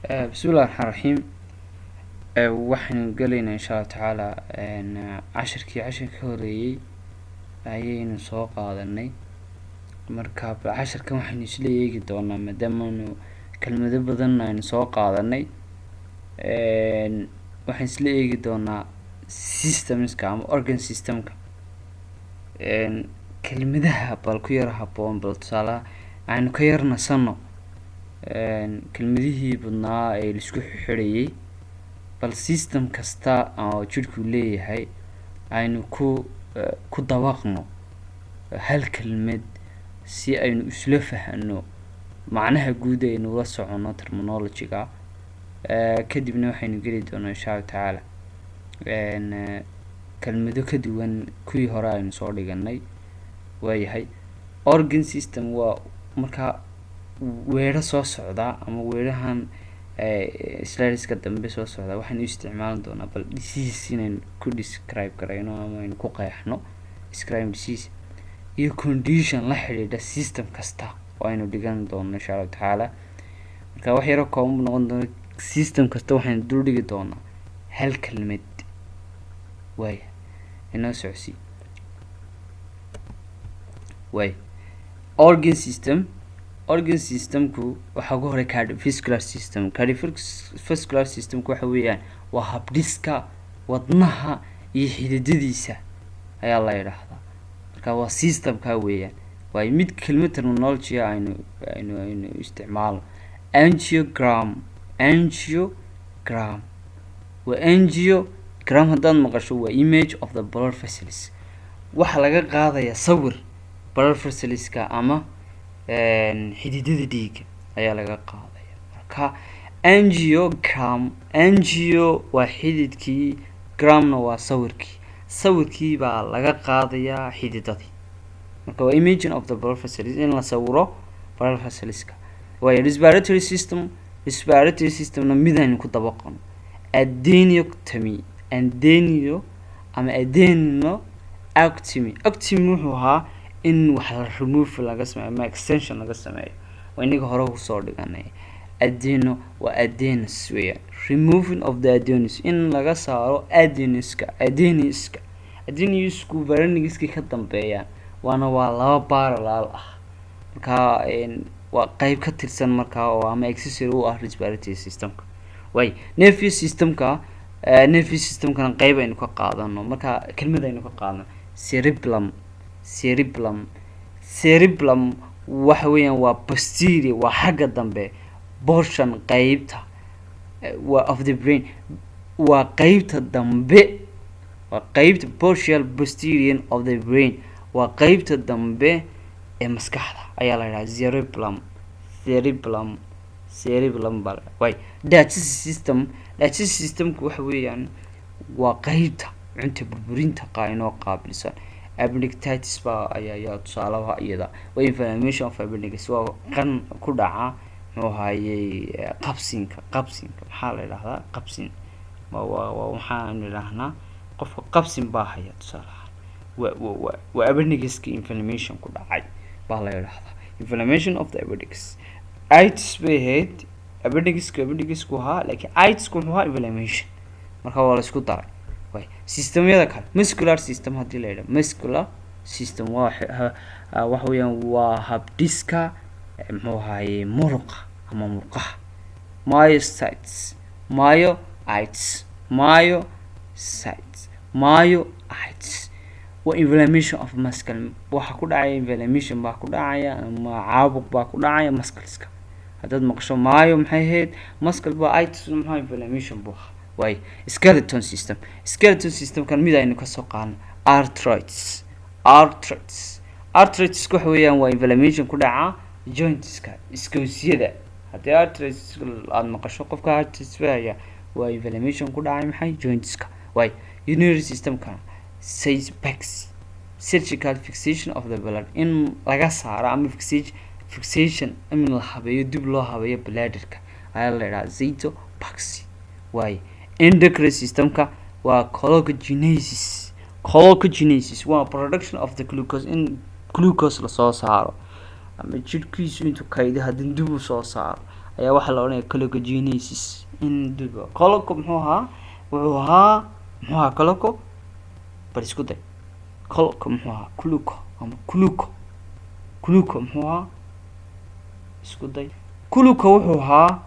Bismillahi raxmaan raxiim. Waxaynu gelaynaa, insha Allahu tacaala, cashirkii cashirka ka horeeyey ayaynu soo qaadanay. Marka casharkan waxaynu isla eegi doonaa, maadaamaanu kelmado badan aynu soo qaadanay, waxaan isla eegi doonaa systemska ama organ systemka, kelmadaha bal ku yar haboon. Bal tusaalaha aynu ka yar nasano kelmadihii badnaa ee laisku xidhayay. Bal system kasta oo jidhku leeyahay aynu ku dabaqno hal kelmad si aynu isla fahano macnaha guud aynu ula socono terminology-ga. Kadibna waxaynu geli doonaa, insha Allahu tacaala, kelmado ka duwan kuwii hore aynu soo dhiganay. Waayahay, organ system waa markaa weedho soo socda ama weedhahan slideska dambe soo socda waxaynu isticmaali doonaa bal disease inaynu ku describe garayno ama aynu ku qeexno, describe disease iyo condition la xidhiidha system kasta oo aynu dhigan doono, insha Allahu tacaala. Marka wax yaro kooban noqon doona, system kasta waxaynu dul dhigi doonaa hal kelmad. Waaya, inoo socodsii. Waaya, organ system. Organ systemku waxaa ugu horey cardiovascular system. Cardiovascular systemku waxa weeyaan waa habdhiska wadnaha iyo xididadiisa ayaa la yidhaahdaa. Marka waa systemka weeyaan. Waayo, mid kelmad terminology aynu isticmaalo: angiogram. Angiogram waa, angiogram haddaad maqasho, waa image of the blood vessels. Waxaa laga qaadayaa sawir blood vesselska ama xididada dhiigga ayaa laga qaadaya. Marka angiogram, angio waa xididkii, gramna waa sawirkii. Sawirkii baa laga qaadayaa xididadii. Marka waa imaging of the blood vessels, in la sawiro blood vesselska. Waayo, respiratory system. Respiratory systemna midaynu ku dabaqano: adenectomy. Adeno ama adeno ectomy. Ectomy wuxuu ahaa in wax la remove laga sameeyo ama extension laga sameeyo, waa inaga hore kusoo dhiganay. Adeno waa adenos weeyaan, removing of the adenos, in laga saaro adenoska. Adenoska, adenosku pharynxka ka dambeeyaan, waana waa laba parallel ah. Marka waa qeyb ka tirsan markaa oo ama accessory u ah respiratory systemka. Way nervous systemka, nervous systemkana qeyb aynu ka qaadano. Marka kelmad aynu ka qaadano: cerebellum. Cerebellum, cerebellum waxa weeyaan waa posterior, waa xagga dambe, portion, qeybta, waa of the brain, waa qeybta dambe, waa qeybta portion posterior of the brain, waa qeybta dambe ee maskaxda ayaa la yidhaha cerebellum. Cerebellum, cerebellum baa la. Way digestive system. Digestive systemku waxa weeyaan waa qeybta cunta burburinta qaa inoo qaabilsan. Appendicitis baa ayaa tusaalaha iyada waa inflammation of appendix, waa qan ku dhaca, muxuu ahaayey, qabsinka. Qabsinka maxaa la idhahdaa? Qabsin wa waxaanu idhahnaa qofka qabsin baa haya, tusaalahaan. Wa waa appendixka inflammation ku dhacay baa la idhahdaa, inflammation of the appendix. Itis bay ahayd appendixka, appendixku ahaa, laakiin itisku muxuu ahaa? Inflammation. Marka waa la isku daray. Way systemyada kale, muscular system haddii la yidhaho, muscular system waa waxa weeyaan waa habdhiska, muxuu ahaayey, muruqa ama murqaha. Myositis, myoitis, myositis, myoitis waa inflammation of muscle. Waxa ku dhacaya inflammation baa ku dhacaya ama caabuq baa ku dhacaya muscleska. Haddaad maqasho myo, maxay ahayd? Muscle baa. Itis maxaa? Inflammation buu ahaa. Waay skeleton system. Skeleton systemkan mid aynu kasoo qaadno: arthritis. Arthritis, arthritis waxa weeyaan waa inflammation ku dhaca jointska, iskoosyada. Haddii arthritis aada maqasho, qofka arthritis baa, waa inflammation ku dhacay maxay? Jointska. Waay urinary systemkana cystopex, surgical fixation of the bladder, in laga saaro ama fixation in la habeeyo, dib loo habeeyo bladderka ayaa la idhaha cystopex. Waay endocrine systemka waa gluconeogenesis. Gluconeogenesis waa production of the glucose, in glucose lasoo saaro ama jidhkiisu intuu kaydo haddii dib u soo saaro. Ayaa waxaa la odhanaya glucogenesis in duba. Gluco muxuu ahaa? Wuxuu ahaa, muxuu ahaa gluco? Bal isku day, gluco muxuu ahaa? Gluco ama gluco, gluco muxuu ahaa? Isku day. Gluco wuxuu ahaa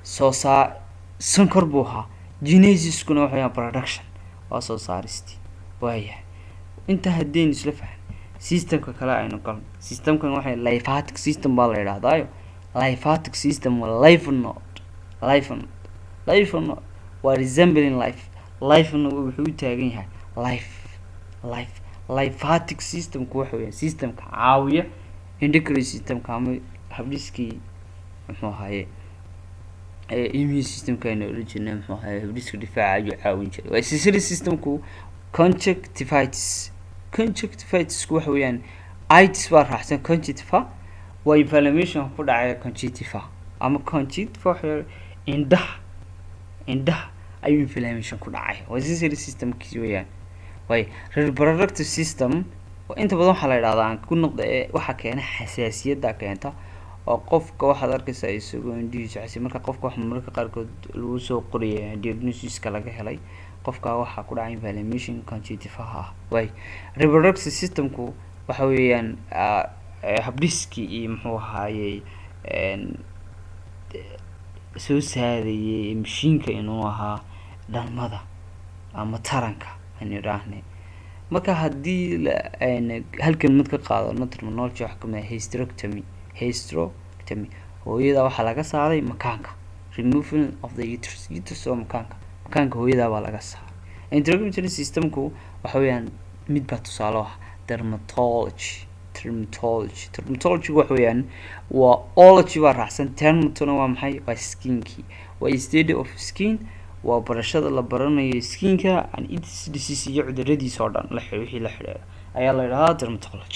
soo saa sonkor buu ahaa. Genesiskuna waxa weeyaan production, waa soo saaristii. Waayahay, inta haddaynu isla fahan, systemka kale aynu galno. Systemkan waxay lymphatic system baa la yidhahdaayo. Lymphatic system waa lymph node. Lymph node, lymph node waa resembling life. Lifena wuxuu u taagan yahay life, life. Lymphatic systemku waxa weeyaan systemka caawiya endocrine systemka ama habdhiskii, muxuu ahaye, immune systemka aynu odhan jirnay, muxuu ahaye, habdhiska difaaca ayuu caawin jiray. Waa sensory systemku. Conjunctivitis, conjunctivitisku waxa weeyaan itis baa raacsan. Conjunctiva waa inflammation ku dhacaya conjunctiva ama conjunctiva waxa indhaha, indhaha ayuu inflammation ku dhacay. Waa sensory systemkiisi weeyaan. Way reproductive system inta badan waxaa la yidhahdaa, aan ku noqda, ee waxaa keena xasaasiyadda keenta, oo qofka waxaad arkaysaa isagoo indhihiisu xasi. Marka qofka waxa mararka qaarkood lagu soo qoraya diagnosiska laga helay, qofka waxaa ku dhacay inflammation conjunctivaha ah. Way reproductive systemku waxa weeyaan habdhiskii iyo, muxuu ahaayey, soo saarayay mashiinka inuu ahaa dhalmada ama taranka aynu idhaahnay. Marka haddii hal kelmad ka qaadano terminology, waxaa kamid ah hysterectomy. Hysterectomy, hooyada waxaa laga saaray makaanka, removing of the uterus. Uterus waa makaanka, makaanka hooyada baa laga saaray. Integumentary systemku waxa weeyaan mid baa tusaale ah dermatology. Dermatology, dermatology waxa weeyaan waa ology baa raacsan, dermatona waa maxay? Waa skinkii, waa study of skin, waa barashada la baranayo skinka and its disease, iyo cuduradiisa oo dhan la wixii la xidhiidha ayaa la yidhahdaa dermatology.